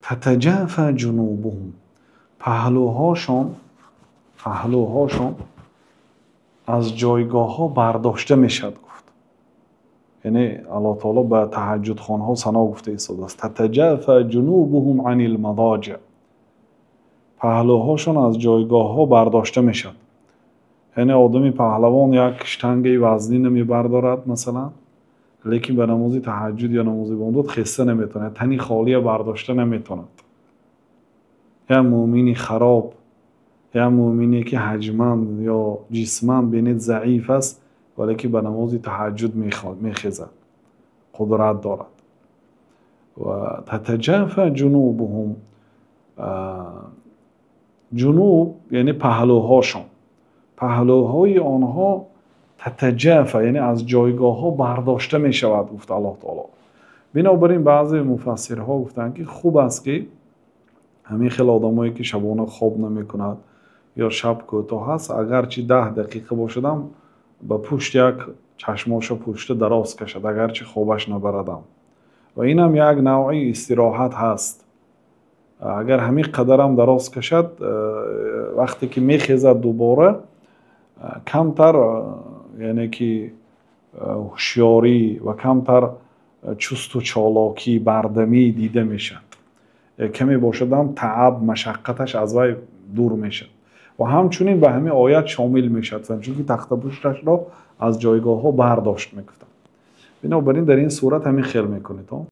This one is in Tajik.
Татаҷафа ҷунубуҳум, паҳлӯҳошон аз ҷойгоҳҳо бардошта мешавад, гуфт. Яъне Аллоҳ таоло ба таҳаҷҷудхонҳо сано гуфта истодааст. Татаҷафа ҷунубуҳум анил мадоҷи, паҳлӯҳошон аз ҷойгоҳҳо бардошта мешавад. Яъне одами паҳлавон як штангаи вазнина мебардорад масалан, лекин ба намози таҳаҷҷуд ё намози бомдод хеста наметавонад, тани холия бардошта наметавонад. Як мӯъмини хароб, як мӯъмине ки ҳаҷман ё ҷисман бинед заиф аст, валекин ба намози таҳаҷҷуд мехезад, қудрат дорад. Ва татаҷафа ҷунубуҳум, ҷунуб яъне паҳлӯҳошон, паҳлӯҳои онҳо татаҷафа яъне аз ҷойгоҳҳо бардошта мешавад, гуфт Аллоҳ таоло. Бинобар ин баъзе муфассирҳо гуфтанд, ки хуб аст, ки ҳамин хел одамое ки шабона хоб намекунад ё шаб кӯтоҳ аст, агарчи 10 дақиқа бошадам, ба пушт як чашмошо пушта дароз кашад, агарчи хобаш набарадам. Ва инам як навъи истироҳат ҳаст. Агар ҳамин қадарам дароз кашад, вақте ки мехезад дубора, камтар яъне ки ҳушёрӣ ва камтар чусту чолокӣ, бардамӣ дида мешавад. Каме бошадам тааб, машаққаташ аз вай дур мешавад. Ва ҳамчунин ба ҳамин оят шомил мешавад, чунки тахтапушташро аз ҷойгоҳҳо бардошт мекунад. Бинобар ин дар ин сурат ҳамин хел мекунед.